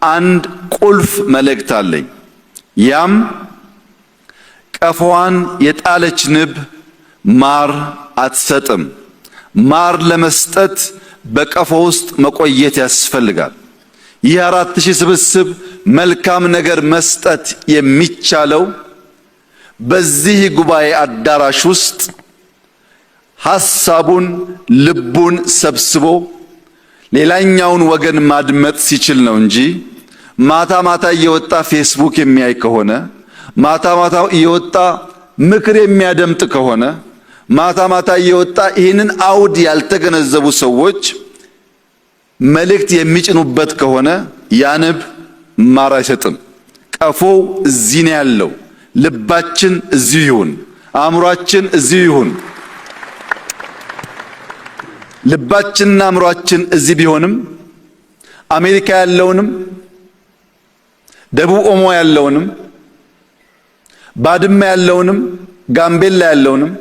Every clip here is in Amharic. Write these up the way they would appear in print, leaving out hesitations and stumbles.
አንድ ቁልፍ መልእክት አለኝ። ያም ቀፎዋን የጣለች ንብ ማር አትሰጥም። ማር ለመስጠት በቀፎ ውስጥ መቆየት ያስፈልጋል። ይህ 4,000 ስብስብ መልካም ነገር መስጠት የሚቻለው በዚህ ጉባኤ አዳራሽ ውስጥ ሐሳቡን ልቡን ሰብስቦ ሌላኛውን ወገን ማድመጥ ሲችል ነው እንጂ ማታ ማታ እየወጣ ፌስቡክ የሚያይ ከሆነ፣ ማታ ማታ እየወጣ ምክር የሚያደምጥ ከሆነ፣ ማታ ማታ እየወጣ ይህንን አውድ ያልተገነዘቡ ሰዎች መልእክት የሚጭኑበት ከሆነ ያ ንብ ማር አይሰጥም። ቀፎው እዚህ ነው ያለው። ልባችን እዚሁ ይሁን፣ አእምሯችን እዚሁ ይሁን። ልባችንና አእምሯችን እዚህ ቢሆንም አሜሪካ ያለውንም፣ ደቡብ ኦሞ ያለውንም፣ ባድመ ያለውንም፣ ጋምቤላ ያለውንም፣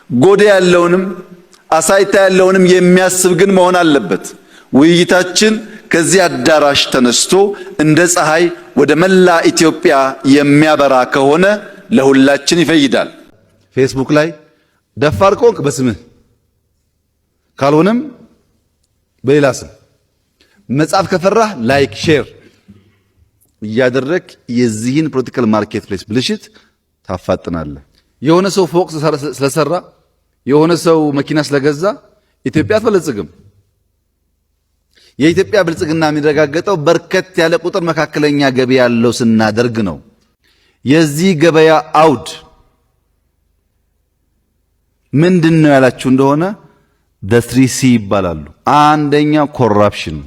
ጎዴ ያለውንም፣ አሳይታ ያለውንም የሚያስብ ግን መሆን አለበት። ውይይታችን ከዚህ አዳራሽ ተነስቶ እንደ ፀሐይ ወደ መላ ኢትዮጵያ የሚያበራ ከሆነ ለሁላችን ይፈይዳል። ፌስቡክ ላይ ደፋር ከሆንክ በስምህ፣ ካልሆነም በሌላ ስም መጻፍ ከፈራህ like share እያደረግ የዚህን political market place ብልሽት ታፋጥናለህ። የሆነ ሰው ፎቅ ስለሰራ፣ የሆነ ሰው መኪና ስለገዛ ኢትዮጵያ አትበለጽግም። የኢትዮጵያ ብልጽግና የሚረጋገጠው በርከት ያለ ቁጥር መካከለኛ ገቢ ያለው ስናደርግ ነው። የዚህ ገበያ አውድ ምንድን ነው ያላችሁ እንደሆነ the three C ይባላሉ። አንደኛ corruption።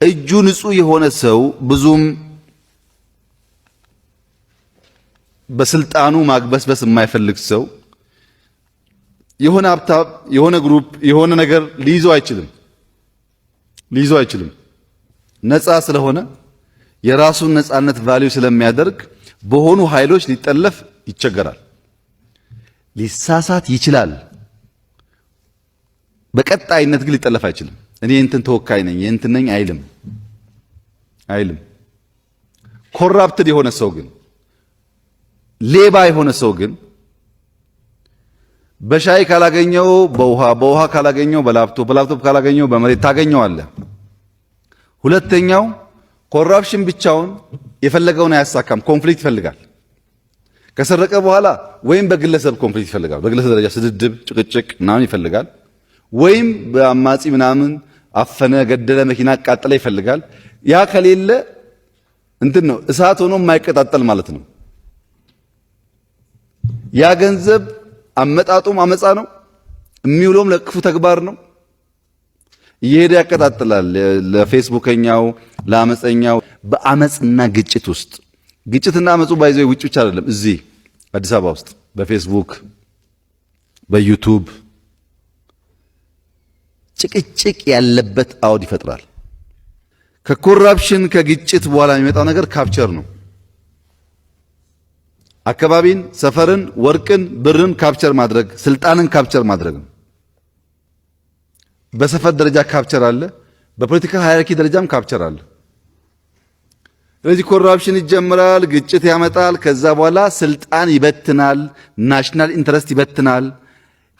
እጁ ንጹህ የሆነ ሰው፣ ብዙም በስልጣኑ ማግበስበስ የማይፈልግ ሰው የሆነ ሀብታም፣ የሆነ group፣ የሆነ ነገር ሊይዘው አይችልም ሊይዘው አይችልም። ነፃ ስለሆነ፣ የራሱን ነፃነት value ስለሚያደርግ በሆኑ ኃይሎች ሊጠለፍ ይቸገራል። ሊሳሳት ይችላል። በቀጣይነት ግን ሊጠለፍ አይችልም። እኔ የእንትን ተወካይ ነኝ፣ የእንትን ነኝ አይልም አይልም። Corrupted የሆነ ሰው ግን፣ ሌባ የሆነ ሰው ግን በሻይ ካላገኘው በውሃ፣ በውሃ ካላገኘው በ laptop፣ በ laptop ካላገኘው በመሬት ታገኘዋለህ። ሁለተኛው corruption ብቻውን የፈለገውን አያሳካም። Conflict ይፈልጋል። ከሰረቀ በኋላ ወይም በግለሰብ conflict ይፈልጋል። በግለሰብ ደረጃ ስድድብ፣ ጭቅጭቅ ምናምን ይፈልጋል። ወይም በአማጺ ምናምን አፈነ፣ ገደለ፣ መኪና አቃጠለ ይፈልጋል። ያ ከሌለ እንትን ነው፣ እሳት ሆኖ የማይቀጣጠል ማለት ነው። ያ ገንዘብ አመጣጡም አመፃ ነው፣ የሚውለውም ለክፉ ተግባር ነው። እየሄደ ያቀጣጥላል። ለፌስቡከኛው፣ ለአመፀኛው በአመፅና ግጭት ውስጥ፣ ግጭትና አመፁ by the way ውጭ ብቻ አይደለም። እዚህ አዲስ አበባ ውስጥ በፌስቡክ፣ በዩቱብ ጭቅጭቅ ያለበት አውድ ይፈጥራል። ከ corruption ከግጭት በኋላ የሚመጣው ነገር capture ነው። አካባቢን፣ ሰፈርን፣ ወርቅን፣ ብርን capture ማድረግ፣ ስልጣንን capture ማድረግ ነው። በሰፈር ደረጃ capture አለ፣ በፖለቲካ hierarchy ደረጃም capture አለ። ስለዚህ corruption ይጀምራል፣ ግጭት ያመጣል። ከዛ በኋላ ስልጣን ይበትናል፣ national interest ይበትናል፣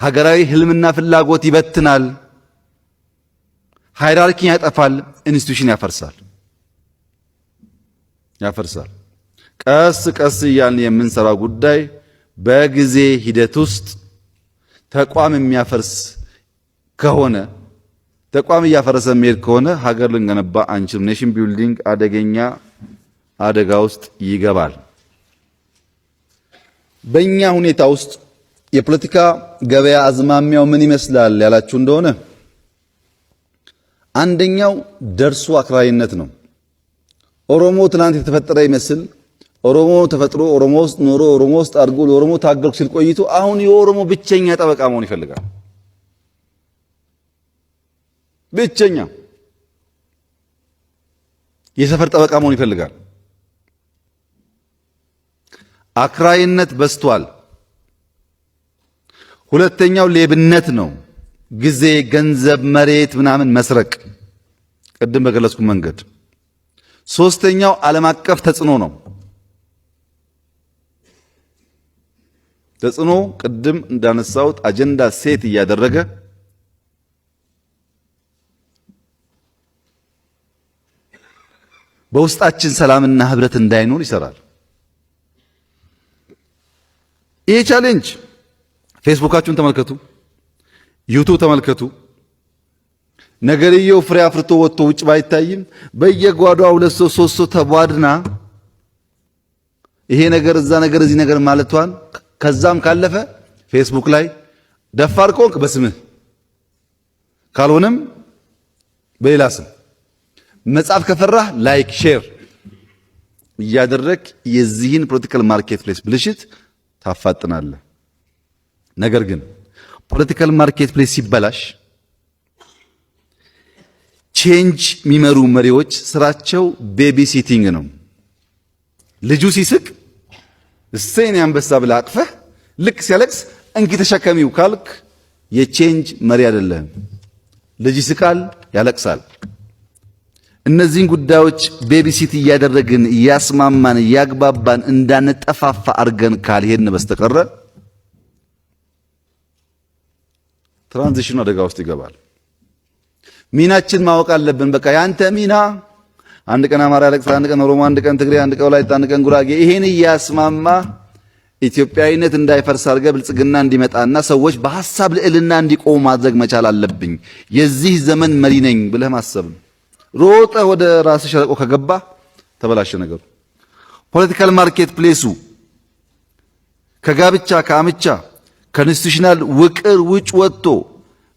ሀገራዊ ህልምና ፍላጎት ይበትናል፣ hierarchy ን ያጠፋል፣ institution ያፈርሳል ያፈርሳል። ቀስ ቀስ እያልን የምንሰራው ጉዳይ በጊዜ ሂደት ውስጥ ተቋም የሚያፈርስ ከሆነ፣ ተቋም እያፈረሰ የሚሄድ ከሆነ ሀገር ልንገነባ አንችልም። Nation building አደገኛ አደጋ ውስጥ ይገባል። በእኛ ሁኔታ ውስጥ የፖለቲካ ገበያ አዝማሚያው ምን ይመስላል ያላችሁ እንደሆነ አንደኛው ደርሶ አክራሪነት ነው። ኦሮሞ ትናንት የተፈጠረ ይመስል፣ ኦሮሞ ተፈጥሮ፣ ኦሮሞ ውስጥ ኖሮ፣ ኦሮሞ ውስጥ አድጎ፣ ለኦሮሞ ታገልኩ ሲል ቆይቶ አሁን የኦሮሞ ብቸኛ ጠበቃ መሆን ይፈልጋል። ብቸኛ የሰፈር ጠበቃ መሆን ይፈልጋል። አክራሪነት በዝቷል። ሁለተኛው ሌብነት ነው። ጊዜ፣ ገንዘብ፣ መሬት ምናምን መስረቅ፣ ቅድም በገለጽኩ መንገድ። ሶስተኛው ዓለም አቀፍ ተጽዕኖ ነው። ተጽዕኖ ቅድም እንዳነሳሁት አጀንዳ set እያደረገ በውስጣችን ሰላምና ህብረት እንዳይኖር ይሰራል። ይሄ challenge ፌስቡካችሁን ተመልከቱ፣ ዩቱብ ተመልከቱ። ነገርየው ፍሬ አፍርቶ ወጥቶ ውጭ ባይታይም በየጓዷ ሁለት ሰው ሶስት ሰው ተቧድና ይሄ ነገር እዛ ነገር እዚህ ነገር ማለቷን፣ ከዛም ካለፈ ፌስቡክ ላይ ደፋር ከሆንክ በስምህ፣ ካልሆነም በሌላ ስም መጻፍ ከፈራህ like share እያደረግ የዚህን political market place ብልሽት ታፋጥናለህ። ነገር ግን political market place ሲበላሽ change የሚመሩ መሪዎች ስራቸው baby sitting ነው። ልጁ ሲስቅ እሰይ የኔ አንበሳ ብለህ አቅፈህ ልክ ሲያለቅስ እንኪ ተሸከሚው ካልክ የ change መሪ አይደለህም። ልጅ ይስቃል፣ ያለቅሳል። እነዚህን ጉዳዮች babysit እያደረግን፣ እያስማማን፣ እያግባባን እንዳንጠፋፋ አድርገን ካልሄድን በስተቀረ transition ኑ አደጋ ውስጥ ይገባል። ሚናችን ማወቅ አለብን። በቃ ያንተ ሚና አንድ ቀን አማራ ያለቅሳል፣ አንድ ቀን ኦሮሞ፣ አንድ ቀን ትግሬ፣ አንድ ቀን ወላይታ፣ አንድ ቀን ጉራጌ። ይሄን እያስማማ ኢትዮጵያዊነት እንዳይፈርስ አድርገህ ብልጽግና እንዲመጣና ሰዎች በሀሳብ ልዕልና እንዲቆሙ ማድረግ መቻል አለብኝ። የዚህ ዘመን መሪ ነኝ ብለህ ማሰብ ነው። ሮጠ ወደ ራስ ሸለቆ ከገባ ተበላሸ ነገሩ። Political market place ኡ ከጋብቻ፣ ከአምቻ፣ ከ institutional ውቅር ውጭ ወጥቶ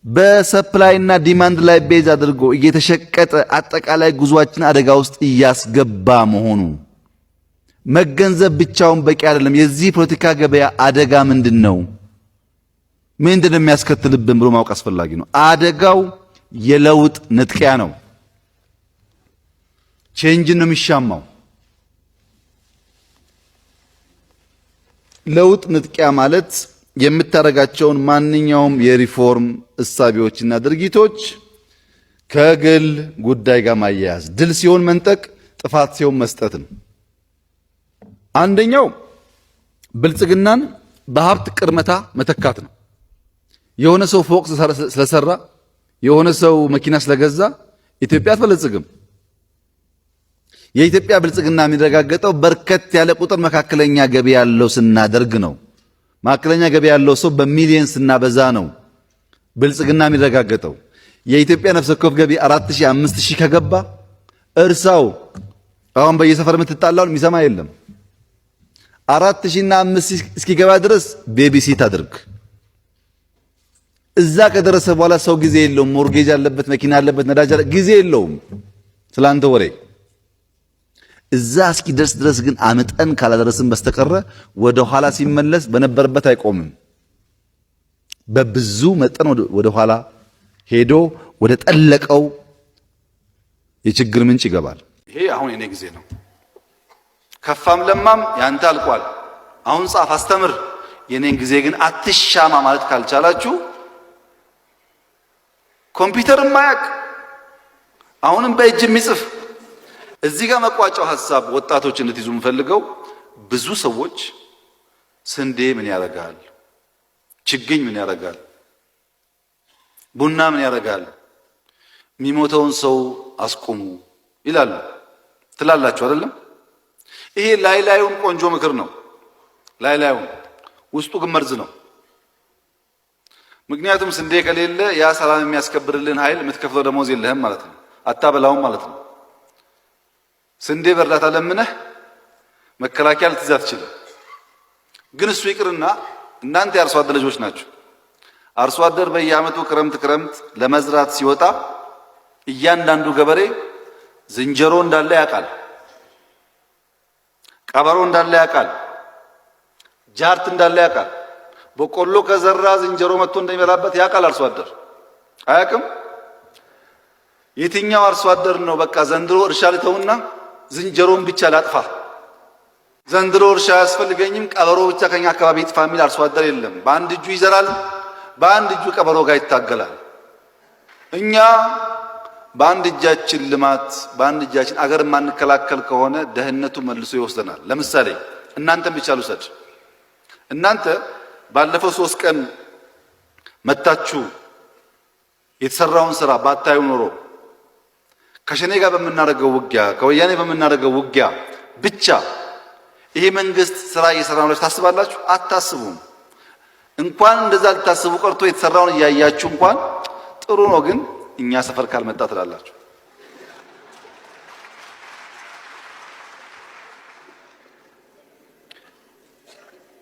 በ supply እና demand ላይ base አድርጎ እየተሸቀጠ አጠቃላይ ጉዟችን አደጋ ውስጥ እያስገባ መሆኑ መገንዘብ ብቻውን በቂ አይደለም። የዚህ ፖለቲካ ገበያ አደጋ ምንድን ነው? ምንድን ነው የሚያስከትልብን ብሎ ማወቅ አስፈላጊ ነው። አደጋው የለውጥ ንጥቂያ ነው። Change ን ነው የሚሻማው። ለውጥ ንጥቂያ ማለት የምታደርጋቸውን ማንኛውም የሪፎርም እሳቤዎችና ድርጊቶች ከግል ጉዳይ ጋር ማያያዝ፣ ድል ሲሆን መንጠቅ፣ ጥፋት ሲሆን መስጠት ነው። አንደኛው ብልጽግናን በሀብት ቅርመታ መተካት ነው። የሆነ ሰው ፎቅ ስለሰራ፣ የሆነ ሰው መኪና ስለገዛ ኢትዮጵያ አትበለጽግም። የኢትዮጵያ ብልጽግና የሚረጋገጠው በርከት ያለ ቁጥር መካከለኛ ገቢ ያለው ስናደርግ ነው። መካከለኛ ገቢ ያለው ሰው በሚሊየን ስናበዛ ነው ብልጽግና የሚረጋገጠው። የኢትዮጵያ ነፍሰ ወከፍ ገቢ 4000፣ 5000 ከገባ እርሳው። አሁን በየሰፈር የምትጣላውን የሚሰማ የለም። 4000 እና 5000 እስኪገባ ድረስ babysit አድርግ። እዛ ከደረሰ በኋላ ሰው ጊዜ የለውም። Mortgage አለበት፣ መኪና አለበት፣ ነዳጅ አለ፣ ጊዜ የለውም ስላንተ ወሬ። እዛ እስኪደርስ ድረስ ግን አምጠን ካላደረስን በስተቀረ ወደ ኋላ ሲመለስ በነበረበት አይቆምም። በብዙ መጠን ወደ ኋላ ሄዶ ወደ ጠለቀው የችግር ምንጭ ይገባል። ይሄ አሁን የኔ ጊዜ ነው። ከፋም ለማም ያንተ አልቋል። አሁን ጻፍ፣ አስተምር። የኔን ጊዜ ግን አትሻማ ማለት ካልቻላችሁ፣ ኮምፒውተር ማያቅ፣ አሁንም በእጅ የሚጽፍ። እዚህ ጋር መቋጫው ሀሳብ ወጣቶች እንድትይዙ የምፈልገው፣ ብዙ ሰዎች ስንዴ ምን ያደርጋል፣ ችግኝ ምን ያደርጋል፣ ቡና ምን ያደርጋል፣ የሚሞተውን ሰው አስቁሙ ይላሉ። ትላላችሁ አይደለም? ይሄ ላይ ላዩን ቆንጆ ምክር ነው። ላይ ላዩን፣ ውስጡ ግን መርዝ ነው። ምክንያቱም ስንዴ ከሌለ ያ ሰላም የሚያስከብርልን ኃይል የምትከፍለው ደሞዝ የለህም ማለት ነው። አታበላውም ማለት ነው። ስንዴ በእርዳታ ለምነህ መከላከያ ልትይዝ አትችልም። ግን እሱ ይቅርና እናንተ የአርሶ አደር ልጆች ናችሁ። አርሶ አደር በየዓመቱ ክረምት ክረምት ለመዝራት ሲወጣ እያንዳንዱ ገበሬ ዝንጀሮ እንዳለ ያውቃል፣ ቀበሮ እንዳለ ያውቃል፣ ጃርት እንዳለ ያውቃል። በቆሎ ከዘራ ዝንጀሮ መጥቶ እንደሚበላበት ያውቃል። አርሶ አደር አያውቅም? የትኛው አርሶ አደር ነው በቃ ዘንድሮ እርሻ ልተውና ዝንጀሮን ብቻ ላጥፋ፣ ዘንድሮ እርሻ አያስፈልገኝም፣ ቀበሮ ብቻ ከኛ አካባቢ ይጥፋ የሚል አርሶ አደር የለም። በአንድ እጁ ይዘራል፣ በአንድ እጁ ቀበሮ ጋር ይታገላል። እኛ በአንድ እጃችን ልማት በአንድ እጃችን አገር የማንከላከል ከሆነ ደህንነቱ መልሶ ይወስደናል። ለምሳሌ እናንተን ብቻ ልውሰድ። እናንተ ባለፈው 3 ቀን መታችሁ የተሰራውን ስራ ባታዩ ኖሮ ከሸኔ ጋር በምናደርገው ውጊያ፣ ከወያኔ በምናደርገው ውጊያ ብቻ ይሄ መንግስት ስራ እየሰራ ነው ታስባላችሁ? አታስቡም። እንኳን እንደዛ ልታስቡ ቀርቶ የተሰራውን እያያችሁ እንኳን ጥሩ ነው ግን እኛ ሰፈር ካልመጣ ትላላችሁ።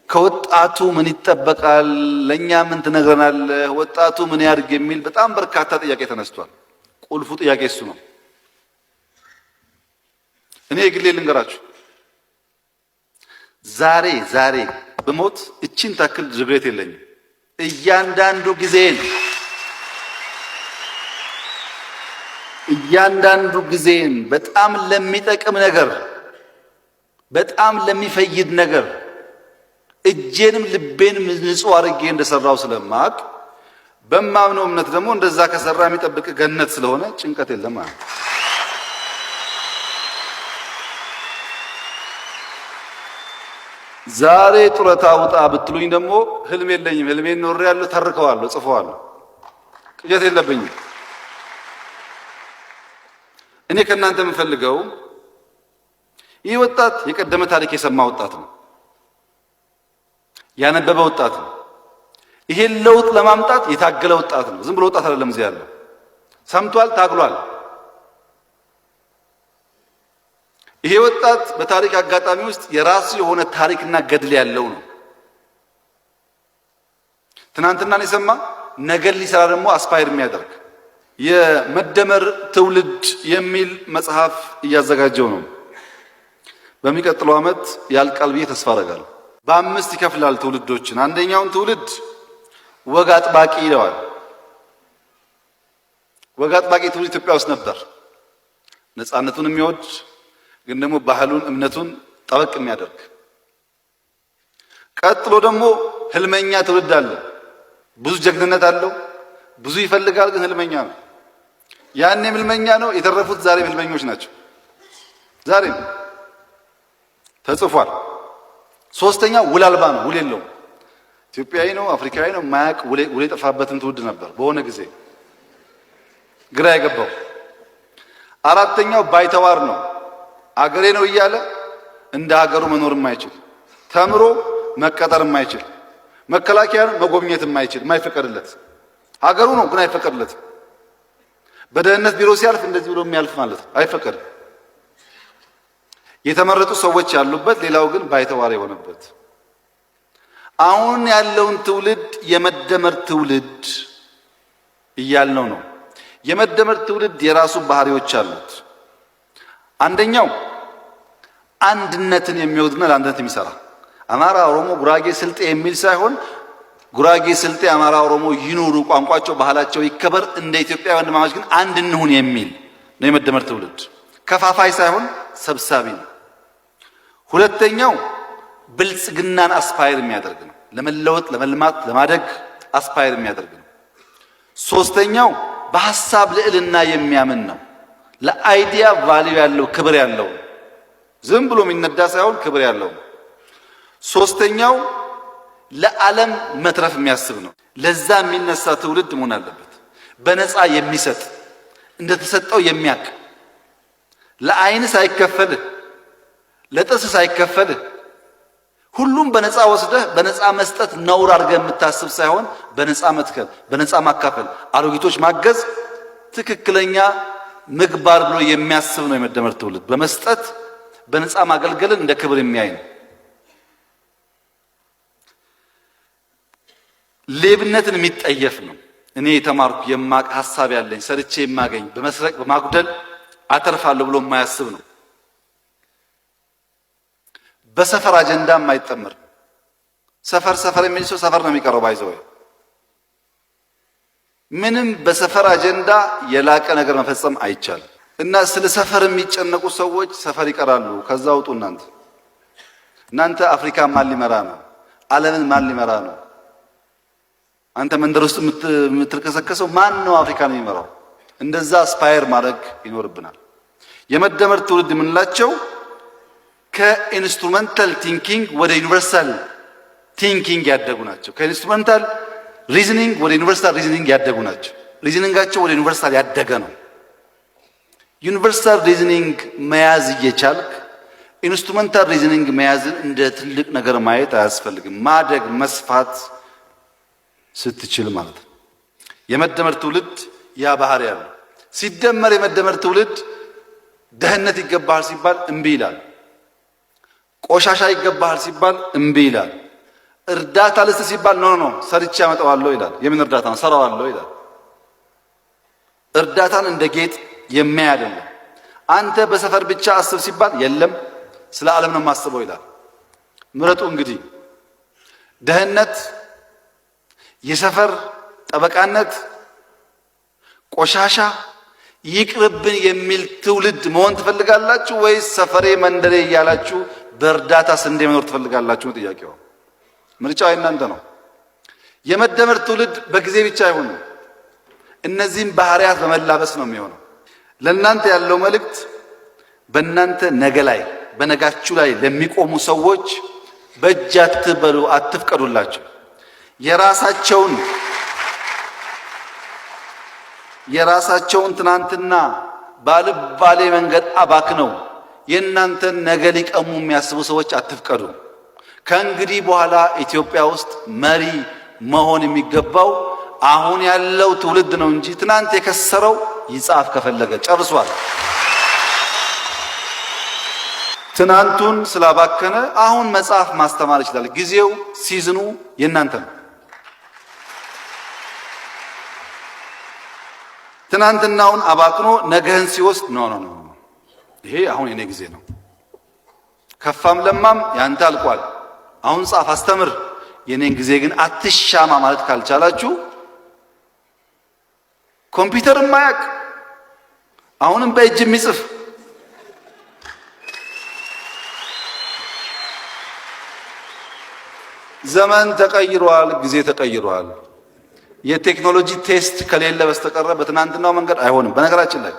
ከወጣቱ ምን ይጠበቃል? ለኛ ምን ትነግረናለህ? ወጣቱ ምን ያድርግ የሚል በጣም በርካታ ጥያቄ ተነስቷል። ቁልፉ ጥያቄ እሱ ነው። እኔ የግሌ ልንገራችሁ፣ ዛሬ ዛሬ ብሞት እቺን ታክል regret የለኝም። እያንዳንዱ ጊዜን እያንዳንዱ ጊዜን በጣም ለሚጠቅም ነገር በጣም ለሚፈይድ ነገር እጄንም ልቤንም ንጹህ አድርጌ እንደሰራው ስለማቅ በማምነው እምነት ደግሞ እንደዛ ከሰራ የሚጠብቅ ገነት ስለሆነ ጭንቀት የለም ማለት ነው። ዛሬ ጡረታ ውጣ ብትሉኝ ደግሞ ህልም የለኝም። ህልሜን ኖሬ ያለሁ ተርከዋለሁ፣ ጽፈዋለሁ። ቅዠት የለብኝም። እኔ ከእናንተ የምፈልገው ይህ ወጣት የቀደመ ታሪክ የሰማ ወጣት ነው፣ ያነበበ ወጣት ነው። ይሄን ለውጥ ለማምጣት የታገለ ወጣት ነው። ዝም ብሎ ወጣት አይደለም። እዚህ ያለው ሰምቷል፣ ታግሏል። ይሄ ወጣት በታሪክ አጋጣሚ ውስጥ የራሱ የሆነ ታሪክና ገድል ያለው ነው። ትናንትናን የሰማ ነገን ሊሰራ ደግሞ aspire የሚያደርግ የመደመር ትውልድ የሚል መጽሐፍ እያዘጋጀው ነው። በሚቀጥለው ዓመት ያልቃል ብዬ ተስፋ አደርጋለሁ። በአምስት ይከፍላል ትውልዶችን። አንደኛውን ትውልድ ወግ አጥባቂ ይለዋል። ወግ አጥባቂ ትውልድ ኢትዮጵያ ውስጥ ነበር። ነፃነቱን የሚወድ ግን ደግሞ ባህሉን፣ እምነቱን ጠበቅ የሚያደርግ። ቀጥሎ ደግሞ ህልመኛ ትውልድ አለ። ብዙ ጀግንነት አለው፣ ብዙ ይፈልጋል፣ ግን ህልመኛ ነው። ያኔም ህልመኛ ነው። የተረፉት ዛሬም ህልመኞች ናቸው። ዛሬም ተጽፏል። ሶስተኛ ውል አልባ ነው፣ ውል የለውም። ኢትዮጵያዊ ነው፣ አፍሪካዊ ነው፣ ማያቅ ውል የጠፋበትን ትውልድ ነበር በሆነ ጊዜ ግራ የገባው። አራተኛው ባይተዋር ነው። አገሬ ነው እያለ እንደ ሀገሩ መኖር የማይችል፣ ተምሮ መቀጠር የማይችል፣ መከላከያን መጎብኘት የማይችል፣ የማይፈቀድለት፣ ሀገሩ ነው ግን አይፈቀድለትም። በደህንነት ቢሮ ሲያልፍ እንደዚህ ብሎ የሚያልፍ ማለት ነው፣ አይፈቀድም። የተመረጡ ሰዎች ያሉበት፣ ሌላው ግን ባይተዋር የሆነበት። አሁን ያለውን ትውልድ የመደመር ትውልድ እያልነው ነው። የመደመር ትውልድ የራሱ ባህሪዎች አሉት። አንደኛው አንድነትን የሚወድና ለአንድነት የሚሰራ፣ አማራ፣ ኦሮሞ፣ ጉራጌ፣ ስልጤ የሚል ሳይሆን ጉራጌ፣ ስልጤ፣ አማራ፣ ኦሮሞ ይኑሩ፣ ቋንቋቸው፣ ባህላቸው ይከበር፣ እንደ ኢትዮጵያ ወንድማማች ግን አንድ እንሁን የሚል ነው። የመደመር ትውልድ ከፋፋይ ሳይሆን ሰብሳቢ ነው። ሁለተኛው ብልጽግናን aspire የሚያደርግ ነው። ለመለወጥ፣ ለመልማት፣ ለማደግ aspire የሚያደርግ ነው። ሶስተኛው በሀሳብ ልዕልና የሚያምን ነው። ለ idea value ያለው፣ ክብር ያለው፣ ዝም ብሎ የሚነዳ ሳይሆን ክብር ያለው። ሶስተኛው ለዓለም መትረፍ የሚያስብ ነው። ለዛ የሚነሳ ትውልድ መሆን አለበት። በነፃ የሚሰጥ፣ እንደተሰጠው የሚያቅ፣ ለአይን ሳይከፈልህ ለጥርስ ሳይከፈልህ ሁሉም በነፃ ወስደህ በነፃ መስጠት ነውር አድርገህ የምታስብ ሳይሆን በነፃ መትከል፣ በነፃ ማካፈል፣ አሮጊቶች ማገዝ ትክክለኛ ምግባር ብሎ የሚያስብ ነው። የመደመር ትውልድ በመስጠት በነፃ ማገልገልን እንደ ክብር የሚያይ ነው። ሌብነትን የሚጠየፍ ነው። እኔ የተማርኩ የማቅ ሀሳብ ያለኝ ሰርቼ የማገኝ በመስረቅ በማጉደል አተርፋለሁ ብሎ የማያስብ ነው። በሰፈር አጀንዳ የማይጠመር፣ ሰፈር ሰፈር የሚል ሰው ሰፈር ነው የሚቀረው። by the way ምንም በሰፈር አጀንዳ የላቀ ነገር መፈጸም አይቻልም። እና ስለ ሰፈር የሚጨነቁ ሰዎች ሰፈር ይቀራሉ። ከዛ ውጡ እናንተ። እናንተ አፍሪካ ማን ሊመራ ነው? ዓለምን ማን ሊመራ ነው? አንተ መንደር ውስጥ የምትልከሰከሰው ማን ነው? አፍሪካን የሚመራው? እንደዛ aspire ማድረግ ይኖርብናል። የመደመር ትውልድ የምንላቸው ከ instrumental thinking ወደ universal thinking ያደጉ ናቸው። ከ instrumental reasoning ወደ universal reasoning ያደጉ ናቸው። Reasoning ኣቸው ወደ universal ያደገ ነው። Universal reasoning መያዝ እየቻልክ instrumental reasoning መያዝን እንደ ትልቅ ነገር ማየት አያስፈልግም። ማደግ መስፋት ስትችል ማለት ነው። የመደመር ትውልድ ያ ባህሪ ያለው ሲደመር የመደመር ትውልድ ድህነት ይገባሃል ሲባል እምቢ ይላል። ቆሻሻ ይገባሃል ሲባል እምቢ ይላል። እርዳታ ልስጥ ሲባል no no ሰርቼ ያመጣዋለሁ ይላል። የምን እርዳታ ነው? ሰራዋለሁ ይላል። እርዳታን እንደ ጌጥ የሚያይ አይደለም። አንተ በሰፈር ብቻ አስብ ሲባል የለም ስለ ዓለም ነው የማስበው ይላል። ምረጡ እንግዲህ ድህነት፣ የሰፈር ጠበቃነት፣ ቆሻሻ ይቅርብን የሚል ትውልድ መሆን ትፈልጋላችሁ ወይስ ሰፈሬ መንደሬ እያላችሁ በእርዳታ ስንዴ መኖር ትፈልጋላችሁ? ጥያቄው ምርጫው የእናንተ ነው። የመደመር ትውልድ በጊዜ ብቻ አይሆንም። እነዚህም ባህሪያት በመላበስ ነው የሚሆነው። ለእናንተ ያለው መልእክት በእናንተ ነገ ላይ በነጋችሁ ላይ ለሚቆሙ ሰዎች በእጅ አትበሉ፣ አትፍቀዱላቸው። የራሳቸውን ትናንትና ባልባሌ መንገድ አባክነው የእናንተን ነገ ሊቀሙ የሚያስቡ ሰዎች አትፍቀዱ። ከእንግዲህ በኋላ ኢትዮጵያ ውስጥ መሪ መሆን የሚገባው አሁን ያለው ትውልድ ነው እንጂ ትናንት የከሰረው ይጻፍ ከፈለገ ጨርሷል። ትናንቱን ስላባከነ አሁን መጽሐፍ ማስተማር ይችላል። ጊዜው season ኑ የእናንተ ነው። ትናንትናውን አባክኖ ነገህን ሲወስድ no no no፣ ይሄ አሁን የኔ ጊዜ ነው። ከፋም ለማም ያንተ አልቋል። አሁን ጻፍ፣ አስተምር፣ የኔን ጊዜ ግን አትሻማ ማለት ካልቻላችሁ ኮምፒውተር ማያቅ አሁንም በእጅ የሚጽፍ ዘመን ተቀይሯል፣ ጊዜ ተቀይሯል። የቴክኖሎጂ taste ከሌለ በስተቀረ በትናንትናው መንገድ አይሆንም። በነገራችን ላይ